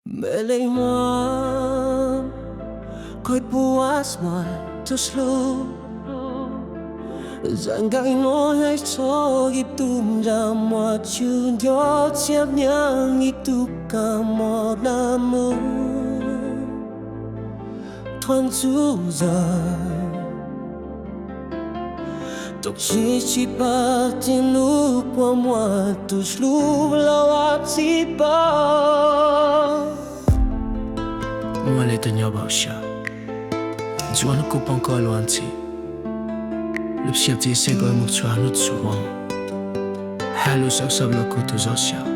Me leej muam, koj puas muaj tus hlub? Zaj nqaij no hais txog ib tug ntsej muag tsw nco, txiab nyeeg ib tug kab mob dam mus thoob txhua zaus. Tab sis tsis paub tias hnub puas muaj tus hlub los ua tsis paub. Muaj li tus nyob npaum siab, ntxuav hnub kuv poob koj luag ntxhi. Lub siab txiv xeeb koj mus txhua hnub txhua hmo, hais lus xav xav los kuv tus zov siab.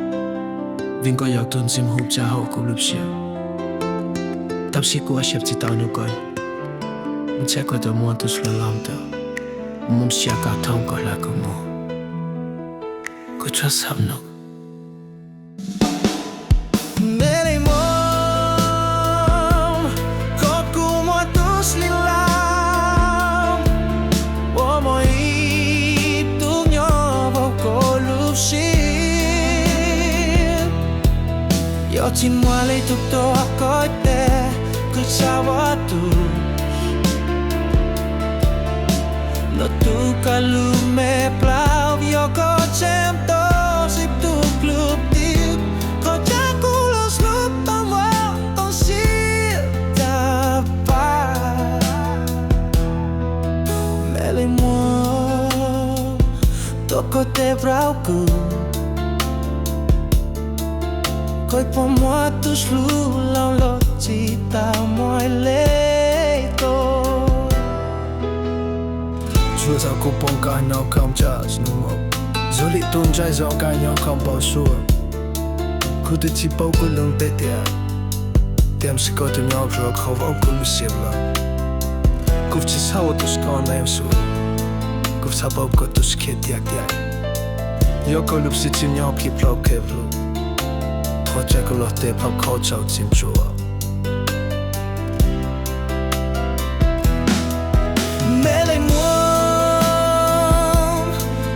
Vim koj yog tus ntxim hu tsa hauv kuv lub siab. Tab sis kuv ua siab tsis tau hnub koj, ntshai koj tau muaj tus hlub loj ntawd, mus siab koj thoob koj hla kuv mus, kuv tsuas xav no. Me leej muam, koj kuj muaj tus hlub loj, uas muaj ib tug nyob hauv koj lub siab. Yog tsis muaj leej twg tuav koj tes, kuv xav ua tus nrog tus koj lub me plaub. Yog koj tseem tos ib tug hlub tiag, koj cia kuv los hlub tau muaj tus siab tag pab. Me leej muam, tuav koj tes rau kuv, koj puas muaj tus hlub loj los tsis tau muaj leej twg. Txhua zaus kuv pom koj nyob kham tsa snu mom, zoo li tus ntxhais zoo koj nyob kham npau suav. Kuv twb tsis paub kuv lub npe tiag, tiam sis koj twb nyob rau hauv kuv lub siab lawm. Kuv tsis xav ua tus koj ntev xwb, kuv xav pom koj tus kheej tiag tiag. Yog koj lub siab tsis nyob kev plaub kev lug, thov cia kuv los tes plaub koj tsaus tsis ntsuav. Me leej muam,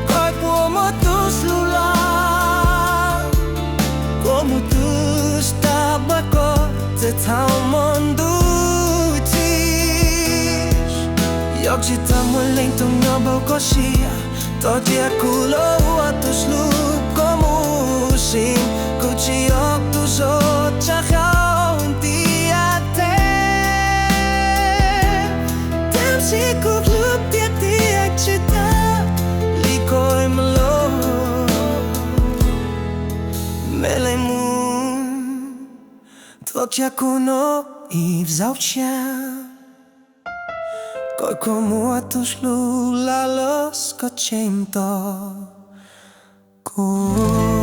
koj puas muaj tus hlub loj, puas muaj tus tag pab koj txij thaum hmo ntuj tsim? Yog tsis tau muaj leej twg nyob npaum koj siab, thov cia kuv los ua tus hlub koj mus sim. Kuv tsis yog tus zoo tsa hauv ntiaj teb, tiam sis kuv hlub tiag tiag tsis tas li koj mas los. Me leej muam, thov cia kuv nyob ib zaug tshiab, kom koj muaj tus hlub loj los koj tseem tos kuv.